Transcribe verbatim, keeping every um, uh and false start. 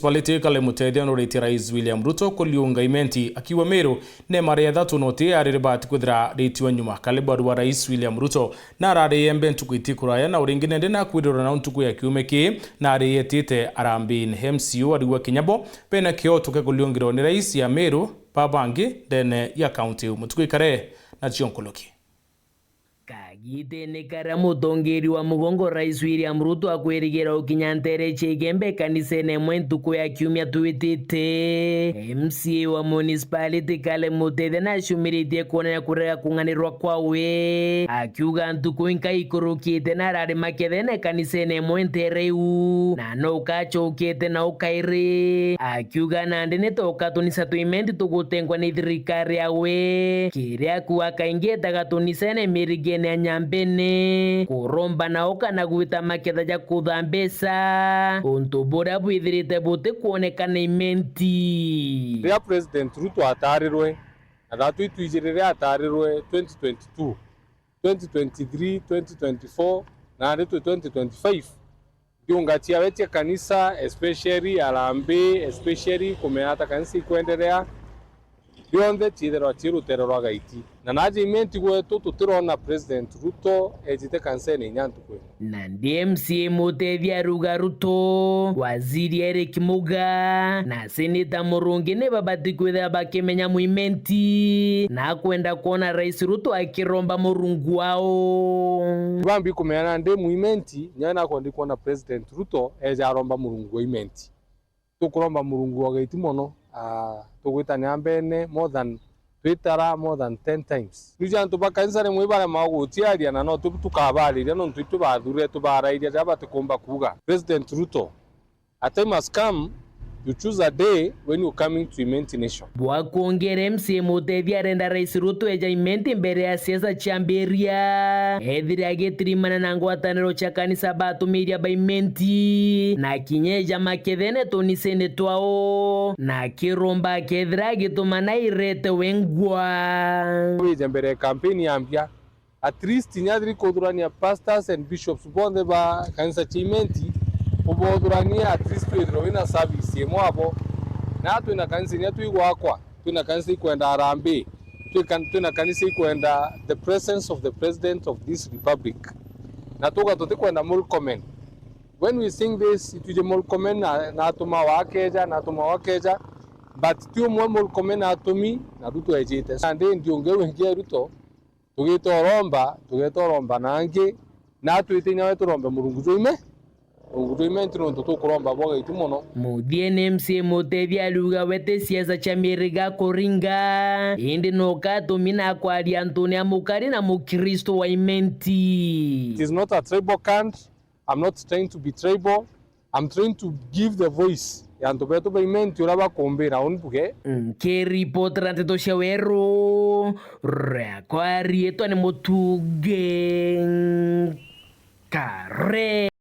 Municipality Caleb Muteithia nuritie Rais William Ruto kuliunga Imenti, akiuga Meru ni mara ya ithatu na uti ariri bati kwithira ritiwa nyuma. Caleb arua Rais William Ruto na arari embe ntuku iti kuraya na uringi nende na kwirirwa na ntuku ya kiumia ki na ari yetite Harambee-ini. M C A arigwa kinya bo bena kioto kia kuliungirwa ni Rais ya Meru babangi ndene ya kaunti iu. Mutuku ikare na cio nkuluki. Kagitene karia mutongeri wa mugongo Rais William Ruto akwirigira ukinya ntere cia Igembe kanisene imwe ntuku ya kiumia twitite, M C A wa municipality Caleb Muteithia nacumiritie kuonania kurega kung'anirwa kwawe, akiuga ntuku inka ikurukite na arari makethene kanisene imwe ntere iu, na no ukacokete na ukairi, akiuga nandi ni toka tunisa twa Imenti tugutengwa ni thirikari yawe, kiria akuuga kaingi etaga tunisene mirigene ya Nyambene, kuromba na uka na gwita maketha ja kutha mbeca, untu buria bwithirite butikwonekana Imenti. Riria President Ruto atarirwe, na thatu itwiji riria atarirwe twenty twenty-two, twenty twenty-three, twenty twenty-four, na nandi twi twenty twenty-five, ndiunga ciawe cia kanisa, especially Harambee, especially kumenya ata kanisa ikwenderea, bionthe ciithirwa cii rutere rwa gaiti. Na naja Imenti gwetu tutirona President Ruto ejite kanisene inya ntuku imwe. Nandi M C A Muteithia aruga Ruto, Waziri Eric Muga, na Seneta Murungi ni babati kwithira bakimenya Muimenti, na kwenda kwona Rais Ruto akiromba Murungu wao. Bambi kumenya nandi Muimenti, nyawe nakwa ndikwona President Ruto eja aromba Murungu wa Imenti. Tukuromba Murungu wa gaiti mono, ah, tugwitania mbene more than twitara more than ten times. Niji antu ba kanisa rimwe ibarema gutiaria na no tu-, tukabariria nontu itu bathurire tubarairia riria batikumba kuuga. President Ruto, a time has come, you choose a day when you coming to Imenti Nation. Bwa kwongera, M C A Muteithia arenda Rais Ruto eja Imenti mbere ya siasa ciambiria, ethire agitirimana na ngwataniro cia kanisa batumiria ba Imenti, na kinya eja makethene tunisene twao, na akiromba akethira agitumana irete wengwa. Wije mbere ya campaign yambia, at least inya thiri kuthurania pastors and bishops bonthe ba kanisa cia Imenti, ubothuranie at least withirwe wina service imwe abo. Na twina kanisa inya twi gwakwa, twina kanisa ikwenda Harambee, twi kan-, twina kanisa ikwenda the presence of the president of this republic. Na tuga tutikwenda Murkomen. When we sing this, itwiji Murkomen na, na atuma wakeja, na atuma wakeja, but ti umwe Murkomen atumi, na Ruto ejite. Nandi ndiungi wingi Ruto, tugite uromba, tugite uromba nangi, na twite inya we turombe Murungu jwa Ime-, Murungu jwa Imenti nontu tukuromba bwa gaitu mono. Muthiene M C A Muteithia ariuga we ti siasa cia miriga kuringa, indi no katumi na kwaria antune a mukari na mukristo wa Imenti. It is not a tribal cant. I'm not trying to be tribal. I'm trying to give the voice ya antu betu ba Imenti uria bakumbira uni mbuge. Nkiripotera nteto cia Weru, riakwa riitwa ni Mutungi Kare.